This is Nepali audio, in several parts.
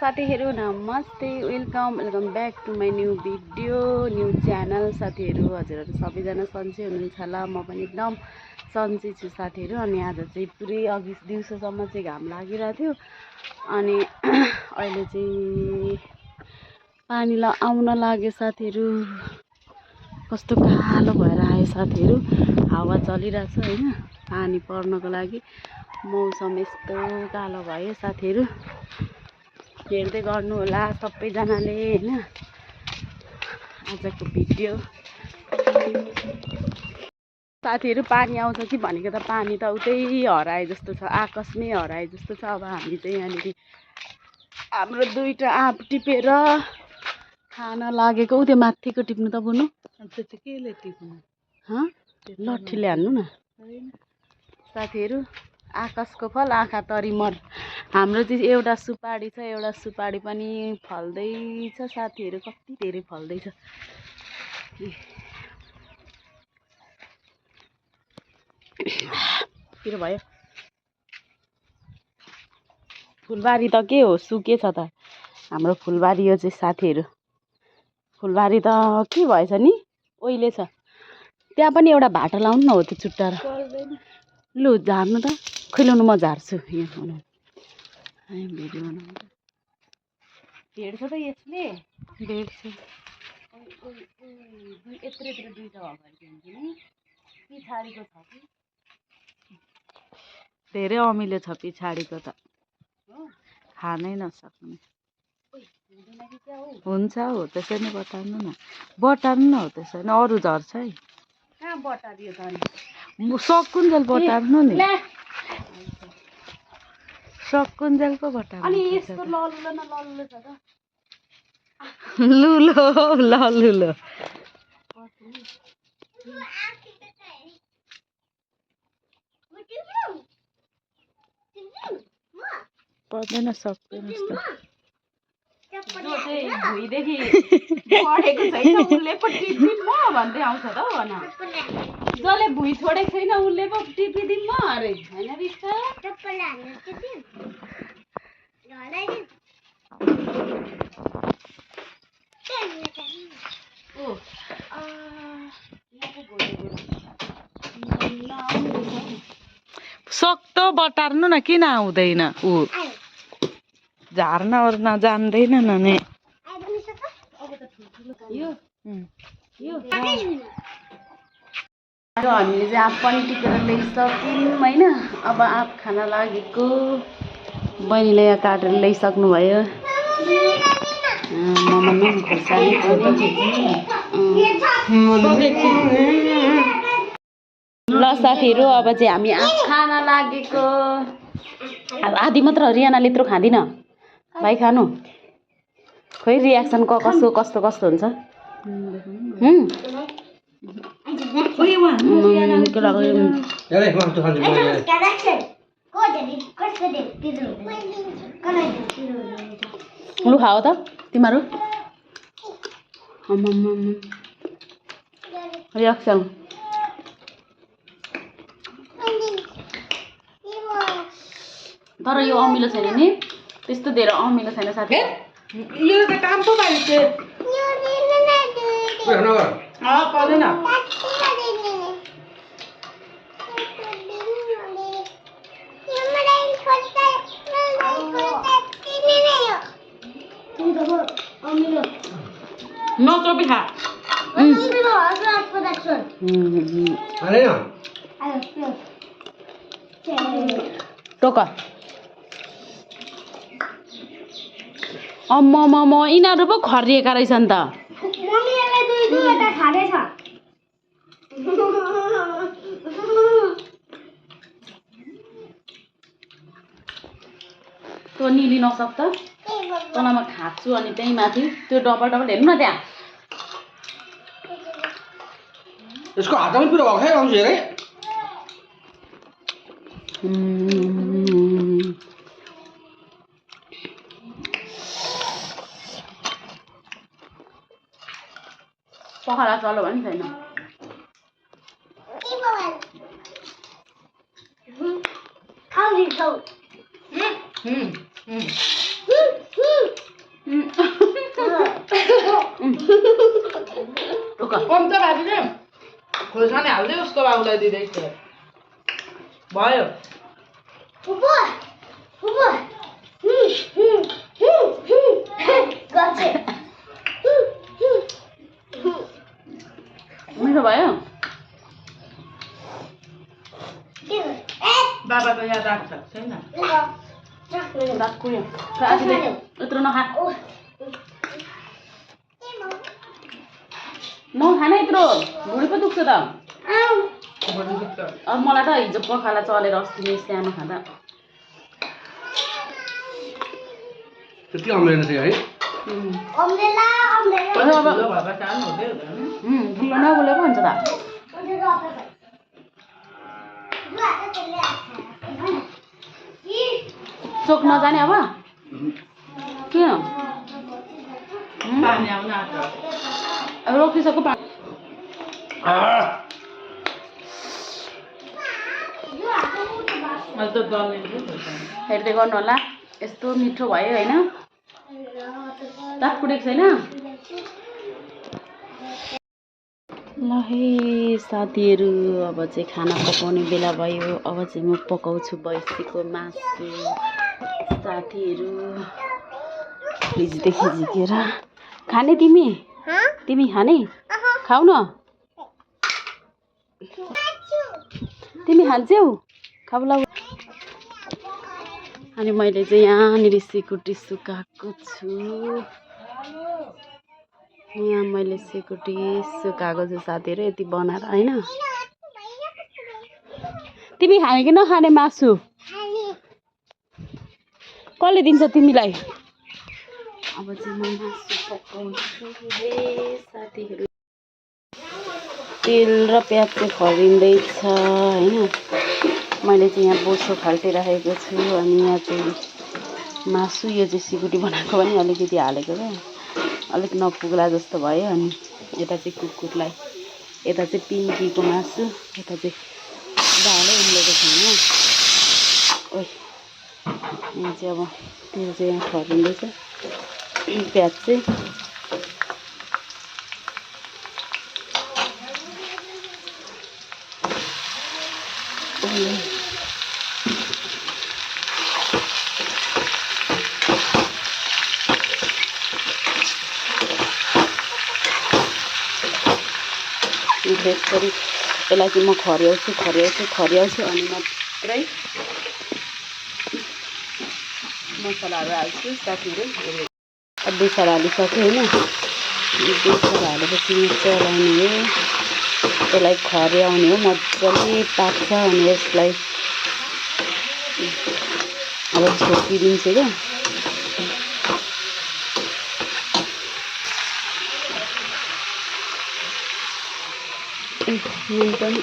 साथीहरु नमस्ते welcome back to my new video new channel. साथीहरु हजुरहरु सबैजना सन्चै हुनुहुन्छ होला। म पनि एकदम सन्चै छु साथीहरु। अनि आज चाहिँ पुरै अघि दिउँसोसम्म चाहिँ घाम लागिरहेको थियो अनि अहिले चाहिँ पानी आउन लाग्यो साथीहरु। कस्तो कालो भएर आयो साथीहरु। हावा चलिरहेछ हैन, पानी पर्नको लागि मौसम यस्तो कालो भयो साथीहरु। हेर्दै गर्नु होला सबैजनाले हैन आजको भिडियो। साथीहरु पानी आउँछ कि भनेको त पानी त उतै हराए जस्तो छ, आकाशमै हराए जस्तो छ। अब हामी चाहिँ यहाँनिर हाम्रो दुईटा आँप टिपेर खान लागेको। त्यो माथिको टिप्नु त बुनु केले टिप्नु लट्ठीले हान्नु न साथीहरु। आकाशको फल आँखा तरी मर। हाम्रो चाहिँ एउटा सुपारी छ, एउटा सुपारी पनि फल्दैछ साथीहरु। कति धेरै फल्दैछ। के भयो फुलबारी त के हो, सुकेछ त हाम्रो फुलबारी। यो चाहिँ साथीहरु फुलबारी त के भएछ नि, ओइले छ। त्यहाँ पनि एउटा भाटा लाउनु न हो त्यो चुट्टा र लु झार्नु त। खुलाउनु म झार्छु। यहाँ भिडियो बनाउनु भेट्छ त यसले भेट्छ। यत्रो दुईटा अगाडि पछाडिको छ कि धेरै अमिलो छ पछाडिको त खानै नसक्ने हुन्छ। हो त्यसै नै बटार्नु न हो त्यसै नै। अरू झर्छ है। कहाँ बटारियो त अनि सकुन्जेल बटार्नु नि, सकुन्जेल पो बटार्नु। अनि यस्तो लल्लो न लल्लो छ त लुलो ललुलो पर्दैन, सक्दैन जस्तो। जो चाहिँ भुइँदेखि बढेको छैन उसले पो टिपिदिउँ म भन्दै आउँछ त हो भन। जसले भुइँ छोडेको छैन उसले पो टिपिदिउँ म अरे होइन रिस्का। सक्तो बटार्नु न, किन आउँदैन ऊ झार्न ओर्न जान्दैन न नि। हामीले चाहिँ आँप पनि टिपेर ल्याइसक्यौँ होइन। अब आँप खान लागेको। बहिनीले यहाँ काटेर ल्याइसक्नु भयो। खोर्सानी ल साथीहरु अब चाहिँ हामी आँप खान लागेको। अब आधी मात्र रियानाले यत्रो खाँदिन भाइ खानु। खोइ रियाक्सन कस्तो कस्तो हुन्छ। लु खाओ त तिमीहरू। रियाक्सन तर यो अमिलो छैन नि, त्यस्तो धेरै अमिलो छैन साथी। यो त काम पो भइसक्यो। पर्दैन नचोपी खा। टोक अम्म यिनीहरू पो खरिएका रहेछन् त। त्यो निली नसक्छ तल म खाँच्छु अनि त्यही माथि त्यो डबल हेर्नु न त्यहाँ। यसको हातमा पुरो भएको छ आउँछ हेरे। पखाला चल्यो भने छैन। पञ्चभाजीले खोर्सानी हाल्दै उसको बाउलाई दिँदैछ भयो मिठो भयो बाबाको याद राख्छ छैन यत्रो नखा नखाने यत्रो भुँडी पो दुख्छ त अब मलाई त हिजो पखाला चलेर अस्ति नै सानो खाँदा त्यति अम्लेन थियो है ढिलो नबोलेको हुन्छ त चोक नजाने अब के पानी आउन आँट्छ अब रोकिसक्यो पानी अहिले त दल्ने हेर्दै गर्नु होला यस्तो मिठो भयो होइन तात्कुटेको छैन ल है साथीहरू अब चाहिँ खाना पकाउने बेला भयो अब चाहिँ म पकाउँछु भैँसीको मासु साथीहरू फ्रिजदेखि झिकेर खाने तिमी तिमी खाने खाऊ न तिमी खान्छौ खाउला अनि मैले चाहिँ यहाँनिर सेकुटी सुकाएको छु यहाँ मैले सेकुटी सुकाएको छु साथीहरू यति बनाएर होइन तिमी खाने कि नखाने मासु कसले दिन्छ तिमीलाई अब चाहिँ म मासु पकाउँछु हे साथीहरू तेल र प्याज चाहिँ खरिँदैछ होइन मैले चाहिँ यहाँ बोसो खाल्टिराखेको छु अनि यहाँ चाहिँ मासु यो चाहिँ सिकुटी बनाएको पनि अलिकति हालेको क्या अलिक नपुग्ला जस्तो भयो अनि यता चाहिँ कुकुरलाई यता चाहिँ पिङ्कीको मासु यता चाहिँ दालै उम्लेको छैन ओइ यहाँ चाहिँ अब तेल चाहिँ यहाँ खरिँदैछ प्याज चाहिँ यसरी यसलाई चाहिँ म खर्याउँछु अनि मात्रै मसलाहरू हाल्छु साथीहरू बेसार हालिसक्यो होइन बेसार हालेपछि चलाउने हो यसलाई खर्याउने हो मजाले पाक्छ अनि यसलाई अब छोपिदिन्छु क्या नुन पनि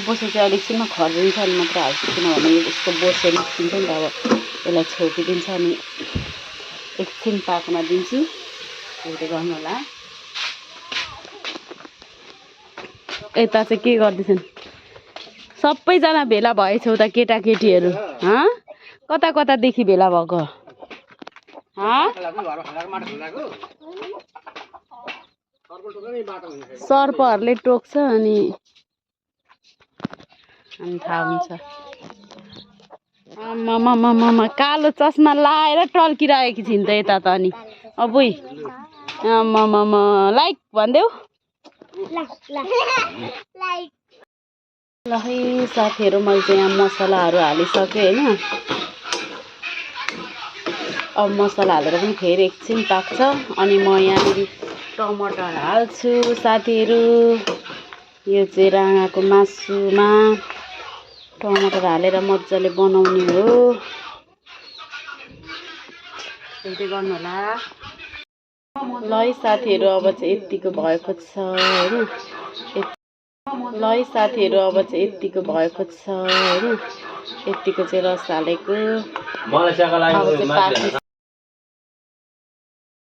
बोसो चाहिँ अलिकतिमा खरिदिन्छ अनि मात्र हाल्छु किनभने यसको बोसो निस्किन्छ नि त अब यसलाई छोपिदिन्छ अनि एकछिन पाक्न दिन्छु हेर्दै गर्नु होला यता चाहिँ के गर्दैछन् सबैजना भेला भएछौ त केटाकेटीहरू कता कतादेखि भेला भएको सर्पहरूले टोक्छ अनि थाहा हुन्छ आमामामामा कालो चस्मा लाएर टल्किरहेकी छिन् त यता त अनि अबुई आमामामा लाइक भनिदेऊ ल है साथीहरू मैले चाहिँ यहाँ मसलाहरू हालिसकेँ होइन अब मसला हालेर पनि फेरि एकछिन पाक्छ अनि म यहाँनिर टमाटर हाल्छु साथीहरू यो चाहिँ राँगाको मासुमा टमाटर हालेर मजाले बनाउने हो हेर्दै गर्नु होला ल है साथीहरू अब चाहिँ यतिको भएको छ होइन ल है साथीहरू अब चाहिँ यतिको भएको छ होइन यतिको चाहिँ रस हालेको मलाई अब चाहिँ पाकी